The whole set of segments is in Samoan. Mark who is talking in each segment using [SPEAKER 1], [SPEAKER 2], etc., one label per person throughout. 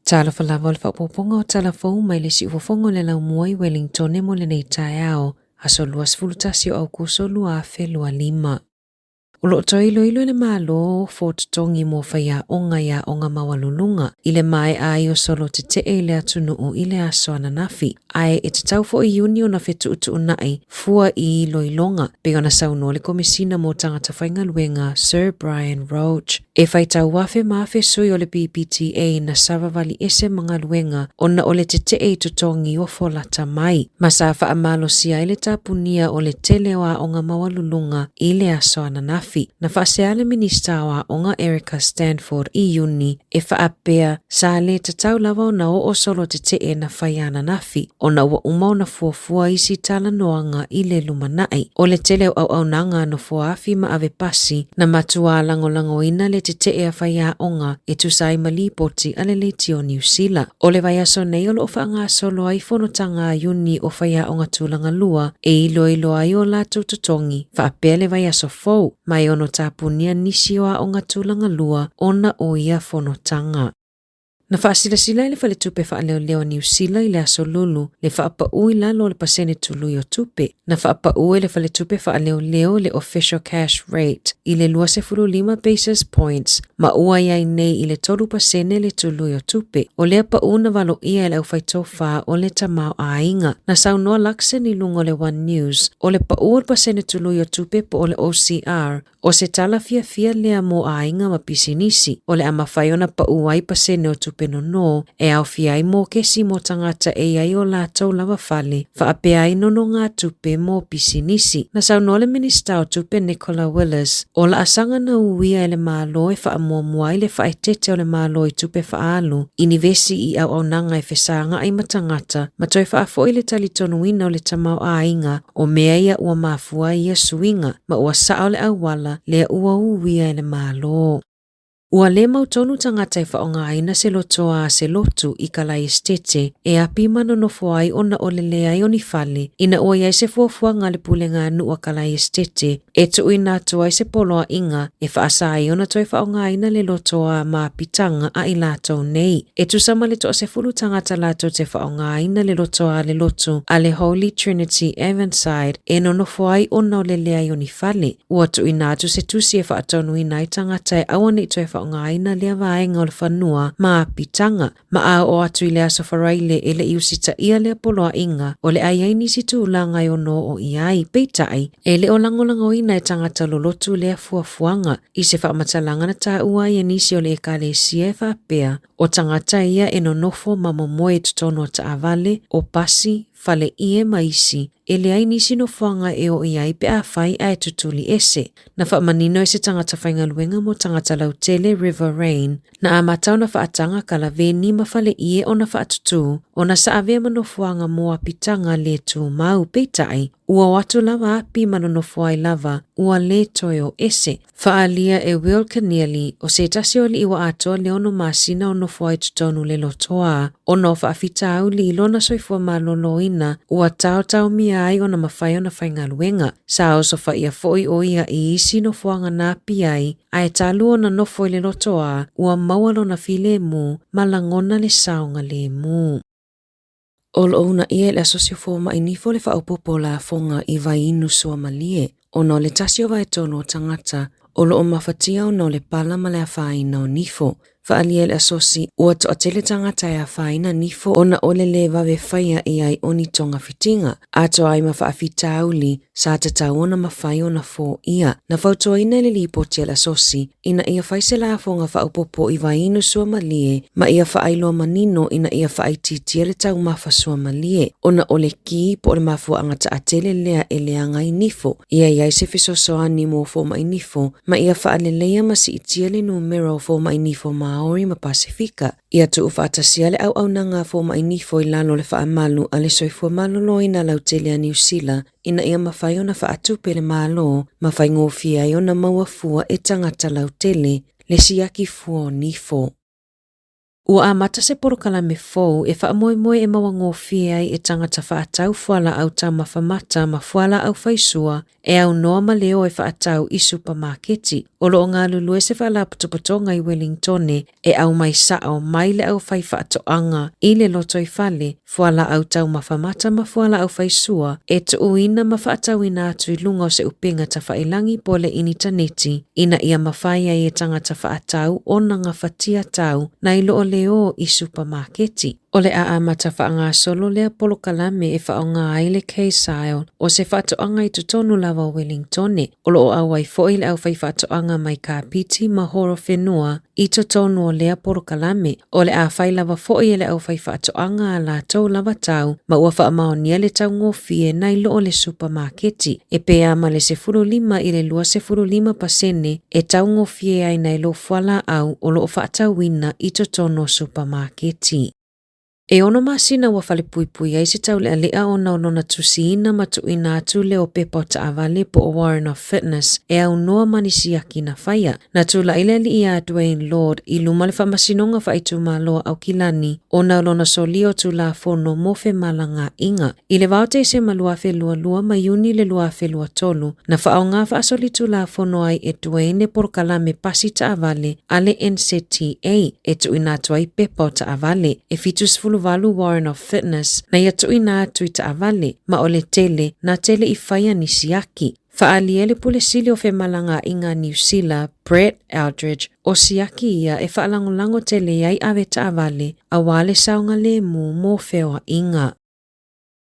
[SPEAKER 1] Talofa lava o le faaopoopoga o tala fou mai le siufofoga o le laumua i Wellingtone mo lenei taeao, aso 21 o Aukuso 2025. O lo o toe iloilo e le Malo fua totogi mo faiaoga i aoga maualuluga i le maea ai o solo tetee i le atunuu i le aso ananafi, ae e tatau foi Iuni ona fetuutuunai fua i iloiloga, pei ona saunoa le Komesina mo Tagata Faigaluega Sir Brian Roche. E faitau afe ma afe sui o le PPTA na savavali ese ma galuega ona o le tetee i totogi ua folata mai, ma sa faamalosia ai le tapunia o le tele o aoga maualuluga i le aso ananafi. Na faasea le Minisita o Aoga Erica Stanford i Iuni e faapea sa le tatau lava ona oo solo tetee na fai ananafi ona ua uma ona fuafua isi talanoaga i le lumanai. O le tele o auaunaga a nofoaafi ma ave pasi na matuā lagolagoina le tetee a faiaoga e tusa ai ma lipoti a le Leitio Niu Sila. O le vaiaso nei o lo o faagasolo ai fonotaga a Iuni o faiaoga tulaga lua e iloilo ai o latou totogi faapea le vaiaso fou ma e ono tapunia nisi o aoga tulaga lua ona o ia fonotaga. Na faasilasila e le Faletupe Faaleoleo a Niu Sila i le Aso Lulu le faapaū i lalo o le pasene tului o tupe. Na faapaū e le Faletupe Faaleoleo le Official Cash Rate i le 25 basis points ma ua i ai nei i le 3% le tului o tupe. O lea paū na valoia e le aufaitofa o le tamaoaiga. Na saunoa Luxon i luga o le One News, o le paū o le pasene tului o tupe po o le OCR O se tala fiafia lea mo aiga ma pisinisi, o le a mafai ona paʻu ai pasene o tupe nonō e aofia ai mokesi mo tagata e i ai o latou lava fale, faapea ai nonogatupe mo pisinisi. Na saunoa le Minisita o Tupe Nicola Willis, o laasaga na uia e le Malo e faamuamua ai le faaeteete o le Malo i tupe faaalu, inivesi i auaunaga e fesagai ma tagata ma toe faafoi le talitonuina o le tamaoaiga o mea ia ua mafua ai ia suiga ma ua sao le auala lea ua uia e le Malo. Ua le mautonu tagata e faaaogaina se lotoa a se lotu i Kalaesetete e api ma nonofo ai ona o le leai o ni fale ina ua i ai se fuafuaga a le Pulega Nuu a Kalaesetete e tuuina atu ai se poloaiga e faasa ai ona toe faaaogaina le lotoa ma apitaga a i latou nei. E tusa ma le toasefulu tagata latou te faaaogaina le lotoa a le lotu a le Holy Trinity Avonside e nonofo ai ona o le leai o ni fale. Ua tuuina atu se tusi e faatonuina ai tagata e aua ne i toe faaaogaina lea vaega o le fanua ma apitaga. Ma a oo atu i le aso Faraile e le i usitaia lea poloaiga, o le a i ai nisi tulaga e ono oo i ai. Peitai, e le o lagolagoina e tagata lolotu lea fuafuaga. I se faamatalaga na taua ai e nisi o le Ekalesia e faapea, o tagata ia e nonofo ma momoe i totonu o taavale, o pasi, fale ie ma isi, e leai nisi nofoaga e oo i ai pe afai ae tutuli ese. Na faamanino e se tagata faigaluega mo tagata lautele River Rain, na amata ona faataga kalaveni ma fale ie ona faatutū, ona sa avea ma nofoaga mo apitaga le tumau, peitai, ua o atu lava api ma nonofo ai lava, ua le toe o ese. Faaalia e Will Keneally, o se tasi o alii ua atoa le ono masina o nofo ai totonu le lotoa, ona o faafitauli i lona soifua maloloina ua taotaomia ai ona mafai ona faigaluega. Sa osofaia foi o ia i isi nofoaga na api ai, ae talu ona nofo i le lotoa, ua maua lona filemu ma lagona le saogalemu. O lo o uunaia e le Asosi o Fomai Nifo le faaopoopo o lafoga i vai inu suamalie ona o le tasi o vaetolu o tagata o lo o mafatia ona o le pala ma le afaina o nifo. Faaalia e le Asosi ua toatele tagata e afaina nifo ona o le le vave faia i ai o ni togafitiga, atoa ai ma faafitauli sa tatau ona mafai ona foia. Na fautuaina e le lipoti a le Asosi ina ia fai se lafoga faaopoopo i vaiinu suamalie ma ia faailoa manino ina ia faaitiitia le taumafa suamalie ona o le ki po o le mafuaaga taatele lea e leaga ai nifo. Ia i ai se fesoasoani mo fomai nifo ma ia faaleleia ma siitia le numera o fomai nifo Māori ma Pasefika. Ia tuufaatasia le auaunaga a fomai nifo i lalo o le faamalu a le Soifua Maloloina Lautele a Niu Sila ina ia mafai ona faatupe le Malo ma faigofie ai ona maua fua e tagata lautele le siaki fua o nifo. Ua amata se polokalame fou e faamoemoe e maua gofie ai e tagata faatau fualaau taumafa mata ma fualaau faisua. e aunoa ma le o e faatau i supamaketi. O lo o galulue se faalapotopotoga i Welingtone e aumai sao mai le aufaifaatoaga i le lotoifale, fualaau taumafa mata ma fualaau faisua e tuuina ma faatauina atu i luga o se upega tafailagi po o le initaneti ina ia mafai ai e tagata faatau ona gafatia tau nai lo le o i supamaketi. O le a amata faagasolo lea polokalame e faaaoga ai le K-Sile o se faatoaga i totonu lava o Welingtone. O lo o auai foi le aufaifaatoaga mai Kapiti ma Horowhenua i totonu o lea polokalame. O le a fai lava foi e le aufaifaatoaga a latou lava tau ma ua faamaonia le taugofie nai lo o le supamaketi e pe a ma le 15 i le 25% e taugofie ai nai lo fualaau o lo o faatauina i totonu o supamaketi. E 6 masina ua falepuipui ai se taulealea ona o lona tusiina ma tuuina atu lea o pepa o taavale po o Warrant of Fitness e aunoa ma ni siaki na faia. Na tula'i le alii ia Dwayne Lord i luma le faamasinoga faaitumalo a Aukilani ona o lona solia o Tulafono mo femalagaaiga. I le vao Tesema 2022 ma Iuni le 2023, na faaaoga faasolitulafono ai e Dwayne le polokalame pasi taavale a le NZTA e tuuina atu ai pepa o taavale. E 78 Warrant of Fitness na ia tuuina atu i taavale, ma o le tele na tele i faia ni siaki. Faaalia le Pule Sili o Femalagaaiga a Niu Sila, Brett Eldredge, o siaki ia e faalagolago tele ai ave taavale auā le saogalemu mo feoaiga.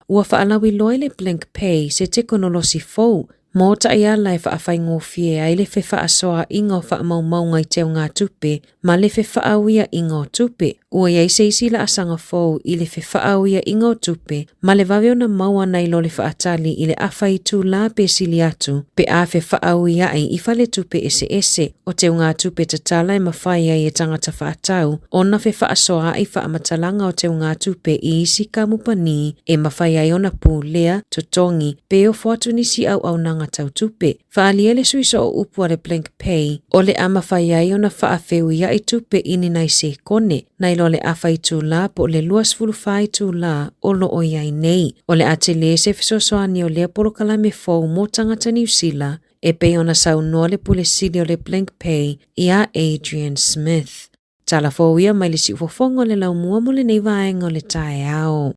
[SPEAKER 1] Ua faalauiloa e le Blink Pay se tekonolosi fou mo taiala e faafaigofie ai le fefaasoaaiga o faamaumauga i teugatupe ma le fefaauiaiga o tupe. Ua i ai se isi laasaga fou i le fefaauiaiga o tupe ma le vave ona maua nai lo le faatali i le afa itulā pe sili atu pe a fefaauiai i faletupe eseese. O teugatupe tatala e mafai ai e tagata faatau ona fefaasoaai faamatalaga o teugatupe i isi kamupani e mafai ai ona pulea, totogi, pe ofo atu nisi auaunaga tau tupe. Faaalia le sui sooupu a le Blink Pay o le a mafai ai ona faafeuiai tupe i ni nai sekone nai lo le afa itulā po o le 24 itulā o lo o i ai nei. O le a tele se fesoasoani o lea polokalame fou mo tagata Niu Sila e pei ona saunoa le Pule Sili o le Blink Pay iā Adrian Smith. Tala fou ia mai le siufofoga o le laumua mo lenei vaega o le taeao.